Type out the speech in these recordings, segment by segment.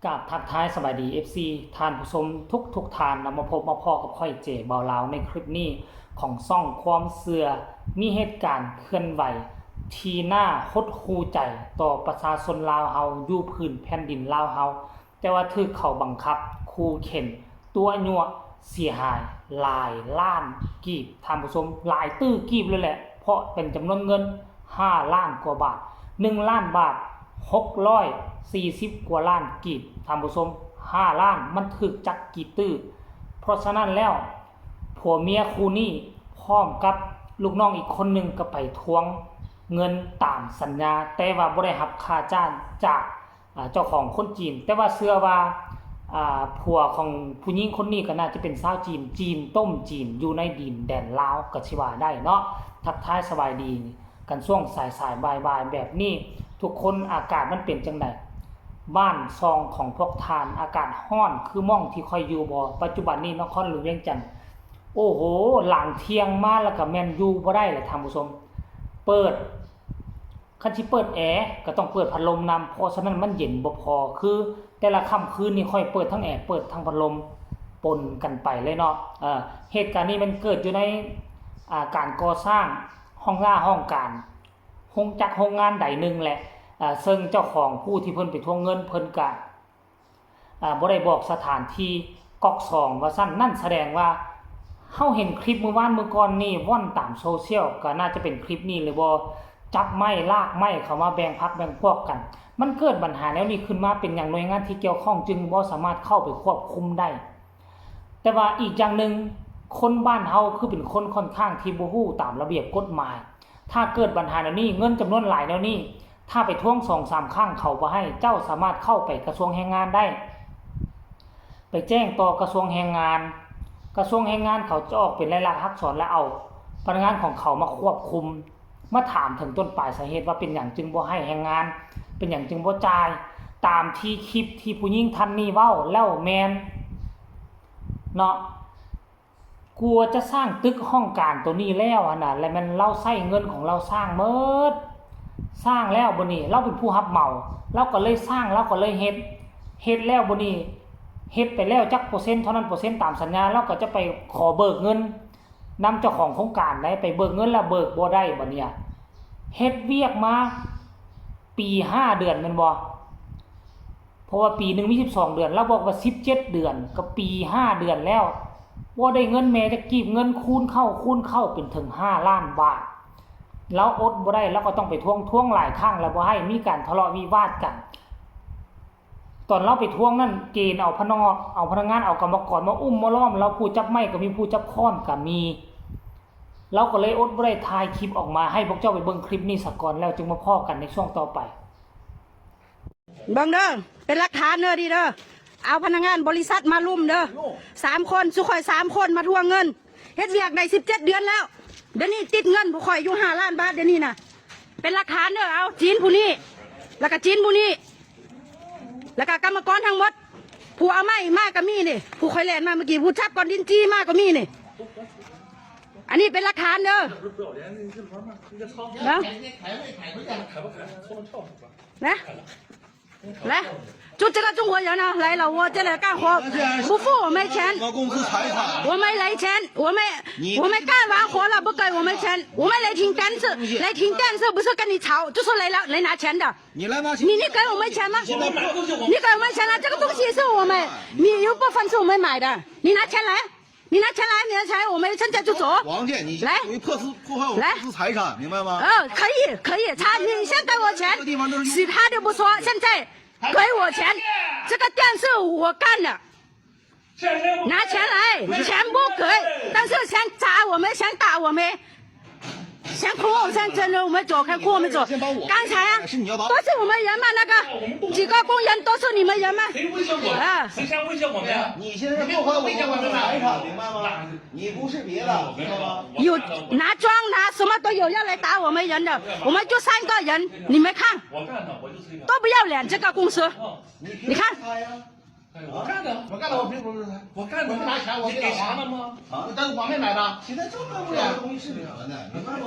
ກາບທັກທາຍສະບາຍດີ ເອັຟຊີ ທ່ານຜູ້ຊົມທຸກໆທ່ານ ນຳມາພົບມາພໍ້ກັບຂ້ອຍ ເຈ ບ່າວລາວ ໃນຄລິບນີ້ຂອງຊ່ອງຄວາມເຊື່ອ. ມີເຫດການເຄື່ອນໄຫວທີ່ໜ້າຫົດຫູ່ໃຈຕໍ່ປະຊາຊົນລາວເຮົາ ຢູ່ພື້ນແຜ່ນດິນລາວເຮົາ, ແຕ່ວ່າຖືກເຂົາບັງຄັບ, ຂູ່ເຂັນ, ຕົວະຍົວະ, ເສຍຫາຍຫຼາຍລ້ານກີບ, ທ່ານຜູ້ຊົມ, ຫຼາຍຕື້ກີບເລີຍແຫຼະ, ເພາະເປັນຈຳນວນເງິນຫ້າລ້ານກວ່າບາດ, ໜຶ່ງລ້ານບາດ ຫົກຮ້ອຍສີ່ສິບກວ່າລ້ານກີບ, ທ່ານຜູ້ຊົມ, ຫ້າລ້ານ ມັນຖືກຈັກກີບຕື້? ເພາະສະນັ້ນແລ້ວ ຜົວເມຍຄູ່ນີ້ພ້ອມກັບລູກນ້ອງອີກຄົນໜຶ່ງກໍໄປທວງເງິນຕາມສັນຍາ, ແຕ່ວ່າບໍ່ໄດ້ຮັບຄ່າຈ້າງຈາກ ອ່າ ເຈົ້າຂອງຄົນຈີນ, ແຕ່ວ່າເຊື່ອວ່າ ອ່າ ຜົວຂອງຜູ້ຍິງຄົນນີ້ກໍໜ້າຈະເປັນຊາວຈີນ, ຈີນຕົ້ມຈີນ ຢູ່ໃນດິນແດນລາວກໍຊິວ່າໄດ້ເນາະ. ທັກທາຍສະບາຍດີກັນຊ່ວງສາຍໆບ່າຍໆແບບນີ້ ທຸກຄົນ, ອາກາດມັນເປັນຈັ່ງໃດ? ບ້ານຊ່ອງຂອງພວກທ່ານ ອາກາດຮ້ອນຄືໝ່ອງທີ່ຂ້ອຍຢູ່ບໍ່? ປັດຈຸບັນນີ້ນະຄອນຫຼວງວຽງຈັນ, ໂອ້ໂຫ, ຫຼັງທ່ຽງມາແລ້ວກໍແມ່ນຢູ່ບໍ່ໄດ້ແຫຼະທ່ານຜູ້ຊົມ, ເປີດ ຄັນຊິເປີດແອກໍຕ້ອງເປີດພັດລົມນຳ, ເພາະສະນັ້ນມັນເຢັນບໍ່ພໍ. ຄືແຕ່ລະຄ່ຳຄືນນີ້ຂ້ອຍເປີດທັງແອ ເປີດທັງພັດລົມປົນກັນໄປເລີຍເນາະ. ເອີ ເຫດການນີ້ມັນເກີດຢູ່ໃນ ອ່າ ການກໍ່ສ້າງຫ້ອງລ່າຫ້ອງການ ໂຮງຈັກໂຮງງານໃດໜຶ່ງແຫຼະ, ເຊິ່ງເຈົ້າຂອງຜູ້ທີ່ເພິ່ນໄປທວງເງິນ ເພິ່ນກະ ອ່າ ບໍ່ໄດ້ບອກສະຖານທີ່ກອກສອງວ່າຊັ້ນ. ນັ້ນສະແດງວ່າເຮົາເຫັນຄລິບມື້ວານມື້ກ່ອນນີ້ວ່ອນຕາມໂຊຊຽວ, ກໍໜ້າຈະເປັນຄລິບນີ້ຫຼືບໍ່, ຈັບໄມ້ລາກໄມ້ເຂົ້າມາແບ່ງພັກແບ່ງພວກກັນ. ມັນເກີດບັນຫາແນວນີ້ຂຶ້ນມາ, ເປັນຫຍັງໜ່ວຍງານທີ່ກ່ຽວຂ້ອງຈຶ່ງບໍ່ສາມາດເຂົ້າໄປຄວບຄຸມໄດ້? ແຕ່ວ່າອີກຢ່າງໜຶ່ງ, ຄົນບ້ານເຮົາຄືເປັນຄົນຂ້ອນຂ້າງທີ່ບໍ່ຮູ້ຕາມລະບຽບກົດໝາຍ. ຖ້າເກີດບັນຫາແນວນີ້, ເງິນຈຳນວນຫຼາຍແນວນີ້, ຖ້າໄປທວງສອງສາມຄັ້ງເຂົາບໍ່ໃຫ້, ເຈົ້າສາມາດເຂົ້າໄປກະຊວງແຮງງານໄດ້, ໄປແຈ້ງຕໍ່ກະຊວງແຮງງານ. ກະຊວງແຮງງານເຂົາຈະອອກເປັນລາຍລັກອັກສອນ ແລະ ເອົາພະນັກງານຂອງເຂົາມາຄວບຄຸມ, ມາຖາມເຖິງຕົ້ນປາຍສາເຫດວ່າເປັນຫຍັງຈຶ່ງບໍ່ໃຫ້ແຮງງານ, ເປັນຫຍັງຈຶ່ງບໍ່ຈ່າຍ, ຕາມທີ່ຄລິບທີ່ຜູ້ຍິງທ່ານນີ້ເວົ້າແລ້ວແມ່ນເນາະ. ກວ່າຈະສ້າງຕຶກຫ້ອງການໂຕນີ້ແລ້ວຫັ້ນນະ ແລະແມ່ນລາວໃຊ້ເງິນຂອງລາວສ້າງໝົດ. ສ້າງແລ້ວບາດນີ້ລາວເປັນຜູ້ຮັບເໝົາ, ລາວກໍເລີຍສ້າງ, ລາວກໍເລີຍເຮັດ, ເຮັດແລ້ວບາດນີ້ ເຮັດໄປແລ້ວຈັກເປີເຊັນເທົ່ານັ້ນເປີເຊັນຕາມສັນຍາ, ລາວກໍຈະໄປຂໍເບີກເງິນນຳເຈົ້າຂອງໂຄງການໄດ໋, ໄປເບີກເງິນແລ້ວເບີກບໍ່ໄດ້ບາດນີ້. ເຮັດວຽກມາປີຫ້າເດືອນແມ່ນບໍ່? ເພາະວ່າປີໜຶ່ງມີສິບສອງເດືອນ, ລາວບອກວ່າສິບເຈັດເດືອນ, ກໍປີຫ້າເດືອນແລ້ວ, ບໍ່ໄດ້ເງິນແມ່ຈັກກີບ, ເງິນຄູນເຂົ້າຄູນເຂົ້າເປັນເຖິງຫ້າລ້ານບາດ. ລາວອົດບໍ່ໄດ້, ລາວກໍຕ້ອງໄປທວງ, ທວງຫຼາຍຄັ້ງແລ້ວບໍ່ໃຫ້, ມີການທະເລາະວິວາດກັນ. ຕອນລາວໄປທວງນັ້ນ ເກນເອົາພະນອກ ເອົາພະນັກງານ, ເອົາກຳມະກອນມາອຸ້ມມາລ້ອມລາວ, ຜູ້ຈັບໄມ້ກໍມີ, ຜູ້ຈັບຄ້ອນກໍມີ. ລາວກໍເລີຍອົດບໍ່ໄດ້ ຖ່າຍຄລິບອອກມາໃຫ້ພວກເຈົ້າໄປເບິ່ງຄລິບນີ້ສາກ່ອນ, ແລ້ວຈຶ່ງມາພໍ້ກັນໃນຊ່ວງຕໍ່ໄປ. ເບິ່ງເດີ ເປັນຫຼັກຖານເດີ ນີ້ເດີ. ເອົາພະນັກງານບໍລິສັດມາລຸມເດີ ສາມຄົນ, ຊຸມຂ້ອຍສາມຄົນມາທວງເງິນ. ເຮັດວຽກໄດ້ສິບເຈັດເດືອນແລ້ວ, ດຽວນີ້ຕິດເງິນພວກຂ້ອຍຢູ່ຫ້າລ້ານບາດ. ດຽວນີ້ນະ ເປັນຫຼັກຖານເດີ. ເອົາ ຈີນຜູ້ນີ້ ແລ້ວກະຈີນຜູ້ນີ້ ແລ້ວກະກຳມະກອນທັງໝົດ. ຜູ້ເອົາໄມ້ມາກໍມີນີ້, ຜູ້ຂ້ອຍແລ່ນມາເມື່ອກີ້, ຜູ້ຈັບກ້ອນດິນຈີ່ມາກໍມີນີ້. ອັນນີ້ເປັນຫຼັກຖານເດີ ເນາະ. ລະ 来，就这个中国人呢，来了，我这里干活，不付我们钱，我们来钱，我们我们干完活了不给我们钱，我们来听电视，来听电视不是跟你吵，就是来了来拿钱的。你来拿钱，你你给我们钱吗？你给我们钱了，这个东西是我们，你又不分是我们买的，你拿钱来。 你拿钱来，你拿钱来，我们现在就走。王建，你来，你破坏我们私财产，明白吗？呃，可以，可以，他，你先给我钱，其他的不说，现在给我钱，这个店是我干的，拿钱来，钱不给，但是先砸我们，先打我们。 先空，先真的，我们走，先空，我们走。刚才啊，都是我们人嘛，那个几个工人都是你们人嘛。谁威胁我们？啊，谁先威胁我们呀？你现在破坏我们私财产，明白吗？你不是别的，明白吗？有拿桩拿什么都有要来打我们人的，我们就三个人，你们看，我干的，我就是一个都不要脸，这个公司，你看。我干的，我干了，我凭什么？我干的，你拿钱，我给老黄了吗？啊？但是我没买的。现在这么多东西是你们的，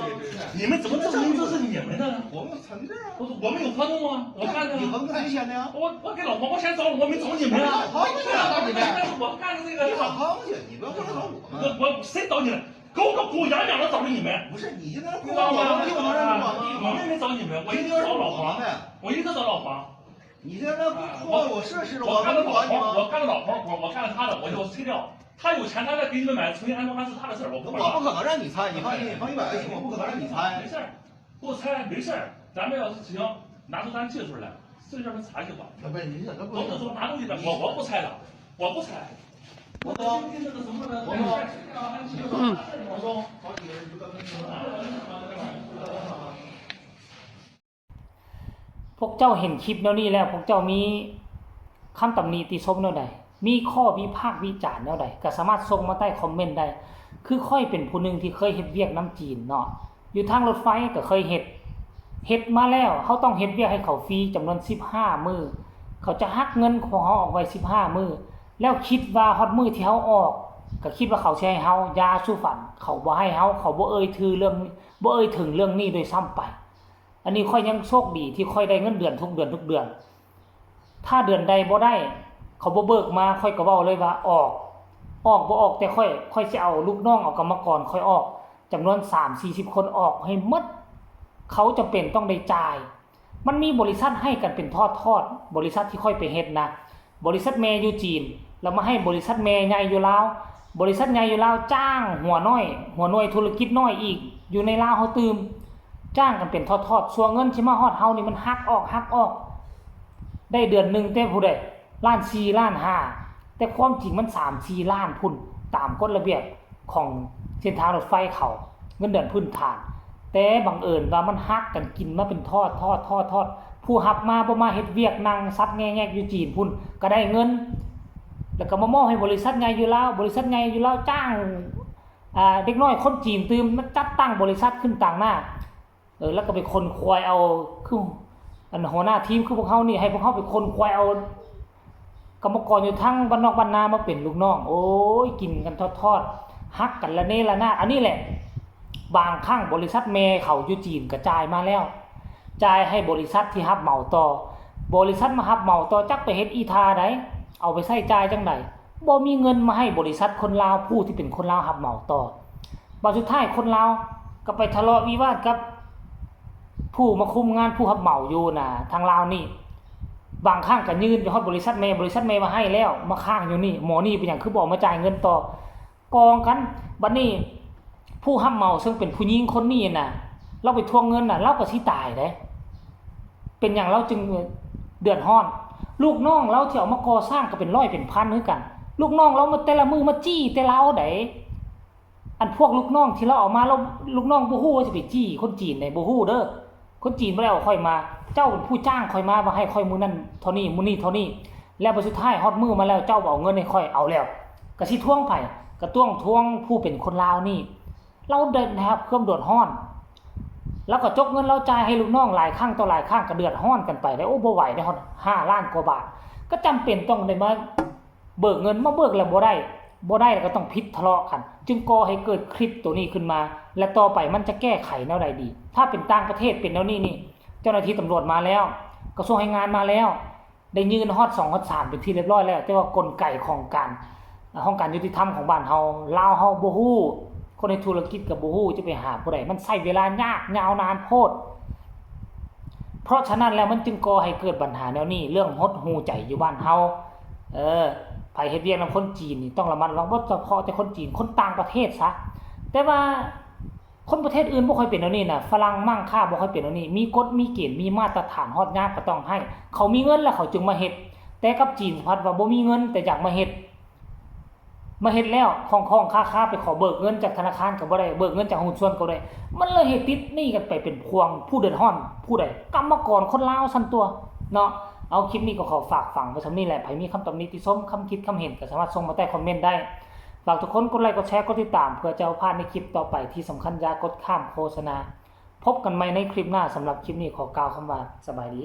你们怎么证明这是你们的？我们存着啊。我我们有合同吗？我干的。你合同谁签的呀？我我给老黄，我先找，我没找你们啊。老黄去了，找你们。但是我干的这个，你找他们去，你不要过来找我们。我我谁找你了？给我个狗养养的找你们。不是，你现在不管我们，不管我们，我们也没找你们，我一直找老黄，我一直找老黄。 你现在不破我设施了，我干了老黄，我干了老黄活，我干了他的，我就我拆掉。他有钱，他再给你们买，重新安装，那是他的事儿，我不管了。我不可能让你拆，你放心，你放一百个心，我不可能让你拆。没事儿，不拆没事儿，咱们要是行，拿出咱技术来，事情让他查去吧。那不是，你这，那不是。我就说拿东西的，我我不拆了，我不拆。我们经济这个什么的，我们下去要安心，嗯。我说。 ພວກເຈົ້າເຫັນຄລິບແນວນີ້ແລ້ວ ພວກເຈົ້າມີຄຳຕຳນິຕິຊົມແນວໃດ? ມີຂໍ້ວິພາກວິຈານແນວໃດ? ກໍສາມາດສົ່ງມາໃຕ້ຄອມເມັນໄດ້. ຄືຂ້ອຍເປັນຜູ້ໜຶ່ງທີ່ເຄີຍເຮັດວຽກນຳຈີນເນາະ, ຢູ່ທາງລົດໄຟກໍເຄີຍເຮັດ, ເຮັດມາແລ້ວ ເຮົາຕ້ອງເຮັດວຽກໃຫ້ເຂົາຟຣີຈຳນວນສິບຫ້າມື້. ເຂົາຈະຫັກເງິນຂອງເຮົາອອກໄວ້ສິບຫ້າມື້ ແລ້ວຄິດວ່າຮອດມື້ທີ່ເຮົາອອກ ກໍຄິດວ່າເຂົາຊິໃຫ້ເຮົາ. ຢ່າສູ່ຝັນ, ເຂົາບໍ່ໃຫ້ເຮົາ, ເຂົາບໍ່ເອີ່ຍຖືເລື່ອງ, ບໍ່ເອີ່ຍເຖິງເລື່ອງນີ້ດ້ວຍຊ້ຳໄປ. ອັນນີ້ຂ້ອຍຍັງໂຊກດີທີ່ຂ້ອຍໄດ້ເງິນເດືອນທຸກເດືອນທຸກເດືອນ. ຖ້າເດືອນໃດບໍ່ໄດ້ ເຂົາບໍ່ເບີກມາ ຂ້ອຍກໍເວົ້າເລີຍວ່າອອກ, ອອກບໍ່ອອກແຕ່ຂ້ອຍ, ຂ້ອຍຊິເອົາລູກນ້ອງ ເອົາກຳມະກອນຂ້ອຍອອກ ຈຳນວນສາມສີ່ສິບຄົນອອກໃຫ້ໝົດ. ເຂົາຈຳເປັນຕ້ອງໄດ້ຈ່າຍ. ມັນມີບໍລິສັດໃຫ້ກັນເປັນທອດໆ, ບໍລິສັດທີ່ຂ້ອຍໄປເຮັດນະ ບໍລິສັດແມ່ຢູ່ຈີນ ແລ້ວມາໃຫ້ບໍລິສັດແມ່ໃຫຍ່ຢູ່ລາວ. ບໍລິສັດໃຫຍ່ຢູ່ລາວຈ້າງຫົວໜ້ອຍ, ຫົວໜ່ວຍທຸລະກິດນ້ອຍອີກ ຢູ່ໃນລາວເຮົາຕື່ມ, ຈ້າງກັນເປັນທອດໆ. ສ່ວນເງິນທີ່ມາຮອດເຮົານີ້ ມັນຫັກອອກ, ຫັກອອກ. ໄດ້ເດືອນໜຶ່ງແຕ່ຜູ້ໃດ ລ້ານສີ່, ລ້ານຫ້າ, ແຕ່ຄວາມຈິງມັນສາມສີ່ລ້ານພຸ້ນ ຕາມກົດລະບຽບ ຂອງເສັ້ນທາງລົດໄຟເຂົາ ເງິນເດືອນພື້ນຖານ. ແຕ່ບັງເອີນວ່າມັນຫັກກັນກິນມາເປັນທອດໆໆໆ. ຜູ້ຮັບມາບໍ່ມາເຮັດວຽກ, ນັ່ງສັດແງ່ແງກຢູ່ຈີນພຸ້ນກໍໄດ້ເງິນ, ແລ້ວກໍມາມອບໃຫ້ບໍລິສັດໃຫຍ່ຢູ່ລາວ. ບໍລິສັດໃຫຍ່ຢູ່ລາວຈ້າງ ອ່າ ເດັກນ້ອຍຄົນຈີນຕື່ມ ມາຈັດຕັ້ງບໍລິສັດຂຶ້ນຕາງໜ້າ. ເອີ ແລ້ວກໍໄປຂົນຂວາຍເອົາ ຄືອັນຫົວໜ້າທີມຄືພວກເຮົານີ້ ໃຫ້ພວກເຮົາໄປຂົນຂວາຍເອົາກຳມະກອນຢູ່ທາງບ້ານນອກບ້ານນາມາເປັນລູກນ້ອງ. ໂອ້ຍ ກິນກັນທອດໆ ຫັກກັນລະເນລະນາດ. ອັນນີ້ແຫຼະ ບາງຄັ້ງບໍລິສັດແມ່ເຂົາຢູ່ຈີນກໍຈ່າຍມາແລ້ວ, ຈ່າຍໃຫ້ບໍລິສັດທີ່ຮັບເໝົາຕໍ່. ບໍລິສັດມາຮັບເໝົາຕໍ່ ຈັກໄປເຮັດອີ່ທ່າໃດ, ເອົາໄປໃຊ້ຈ່າຍຈັ່ງໃດ? ບໍ່ມີເງິນມາໃຫ້ບໍລິສັດຄົນລາວ ຜູ້ທີ່ເປັນຄົນລາວຮັບເໝົາຕໍ່. ບາດສຸດທ້າຍຄົນລາວກໍໄປທະເລາະວິວາດກັບຜູ້ມາຄຸມງານ ຜູ້ຮັບເໝົາຢູ່ນະ ທາງລາວນີ້. ບາງຄັ້ງກໍຍື່ນໄປຮອດບໍລິສັດແມ່, ບໍລິສັດແມ່ວ່າໃຫ້ແລ້ວ ມາຄ້າງຢູ່ນີ້. ໝໍນີ້ເປັນຫຍັງຄືບໍ່ເອົາມາຈ່າຍເງິນຕໍ່? ກອງກັນ. ບັດນີ້ຜູ້ຮັບເໝົາເຊິ່ງເປັນຜູ້ຍິງຄົນນີ້ນະ ລາວໄປທວງເງິນນະ ລາວກໍຊິຕາຍເດ້. ເປັນຫຍັງລາວຈຶ່ງເດືອດຮ້ອນ? ລູກນ້ອງລາວທີ່ເອົາມາກໍ່ສ້າງກໍເປັນຮ້ອຍເປັນພັນຄືກັນ. ລູກນ້ອງລາວມາແຕ່ລະມື້ມາຈີ້ແຕ່ລາວໃດ. ອັນພວກລູກນ້ອງທີ່ລາວເອົາມາ ລາວ ລູກນ້ອງບໍ່ຮູ້ວ່າຊິໄປຈີ້ຄົນຈີນໃດ, ບໍ່ຮູ້ເດີ. ຄົນຈີນບໍ່ໄດ້ເອົາຂ້ອຍມາ, ເຈົ້າເປັນຜູ້ຈ້າງຂ້ອຍມາ ວ່າໃຫ້ຂ້ອຍມື້ນັ້ນເທົ່ານີ້ ມື້ນີ້ເທົ່ານີ້, ແລ້ວບັດສຸດທ້າຍຮອດມື້ມາແລ້ວ ເຈົ້າບໍ່ເອົາເງິນໃຫ້ຂ້ອຍ. ເອົາແລ້ວ ກະຊິທວງໃຜ? ກະຕ້ອງທວງຜູ້ເປັນຄົນລາວນີ້. ລາວໄດ້ຮັບຄວາມເດືອດຮ້ອນ, ລາວກໍຈົກເງິນລາວຈ່າຍໃຫ້ລູກນ້ອງຫຼາຍຄັ້ງຕໍ່ຫຼາຍຄັ້ງ, ກໍເດືອດຮ້ອນກັນໄປໄດ້. ໂອ້ ບໍ່ໄຫວໄດ້ ຮອດຫ້າລ້ານກວ່າບາດ, ກໍຈຳເປັນຕ້ອງໄດ້ມາເບີກເງິນ, ມາເບີກແລ້ວບໍ່ໄດ້, ບໍ່ໄດ້ແລ້ວກໍຕ້ອງຜິດທະເລາະກັນ, ຈຶ່ງກໍ່ໃຫ້ເກີດຄລິບໂຕນີ້ຂຶ້ນມາ. ແລະ ຕໍ່ໄປມັນຈະແກ້ໄຂແນວໃດດີ? ຖ້າເປັນຕ່າງປະເທດເປັນແນວນີ້ນີ້, ເຈົ້າໜ້າທີ່ຕຳຫຼວດມາແລ້ວ, ກະຊວງແຮງງານມາແລ້ວ, ໄດ້ຍື່ນຮອດສອງຮອດສາມເປັນທີ່ລຽບຮ້ອຍແລ້ວ, ແຕ່ວ່າກົນໄກຂອງການ ຫ້ອງການຍຸຕິທຳຂອງບ້ານເຮົາ, ລາວເຮົາບໍ່ຮູ້, ຄົນເຮັດທຸລະກິດກໍບໍ່ຮູ້ ຈະໄປຫາຜູ້ໃດ, ມັນໃຊ້ເວລາຍາກຍາວນານໂພດ. ເພາະສະນັ້ນແລ້ວ ມັນຈຶ່ງກໍ່ໃຫ້ເກີດບັນຫາແນວນີ້, ເລື່ອງຫົດຫູ່ໃຈຢູ່ບ້ານເຮົາ. ເອີ ໃຜເຮັດວຽກນຳຄົນຈີນນີ້ຕ້ອງລະມັດລະວັງ, ບໍ່ສະເພາະແຕ່ຄົນຈີນ, ຄົນຕ່າງປະເທດຊະ. ແຕ່ວ່າ ຄົນປະເທດອື່ນບໍ່ຄ່ອຍເປັນແນວນີ້ນະ, ຝຣັ່ງມັ້ງຄ່າບໍ່ຄ່ອຍເປັນແນວນີ້, ມີກົດມີເກນ ມີມາດຕະຖານ, ຮອດຍາມກໍຕ້ອງໃຫ້. ເຂົາມີເງິນແລ້ວເຂົາຈຶ່ງມາເຮັດ, ແຕ່ກັບຈີນພັດວ່າບໍ່ມີເງິນແຕ່ຢາກມາເຮັດ, ມາເຮັດແລ້ວຄ່ອງໆຄາໆ ໄປຂໍເບີກເງິນຈາກທະນາຄານກໍບໍ່ໄດ້, ເບີກເງິນຈາກຫຸ້ນສ່ວນກໍບໍ່ໄດ້, ມັນເລີຍເຮັດຕິດໜີ້ກັນໄປເປັນພວງ. ຜູ້ເດືອດຮ້ອນຜູ້ໃດ? ກຳມະກອນຄົນລາວຊັ້ນຕົວະເນາະ. ເອົາ ຄລິບນີ້ກໍຂໍຝາກຝັງໄວ້ສ່ຳນີ້ແຫຼະ, ໃຜມີຄຳຕຳໜິຕິຊົມ, ຄຳຄິດຄຳເຫັນ ກໍສາມາດສົ່ງມາໃຕ້ຄອມເມັນໄດ້. ຝາກທຸກຄົນກົດໄລກົດແຊ ກົດຕິດຕາມ ເພື່ອຈະບໍ່ພາດໃນຄລິບຕໍ່ໄປ. ທີ່ສຳຄັນຢ່າກົດຂ້າມໂຄສະນາ. ພົບກັນໃໝ່ໃນຄລິບໜ້າ, ສຳລັບຄລິບນີ້ຂໍກ່າວຄຳວ່າ ສະບາຍດີ.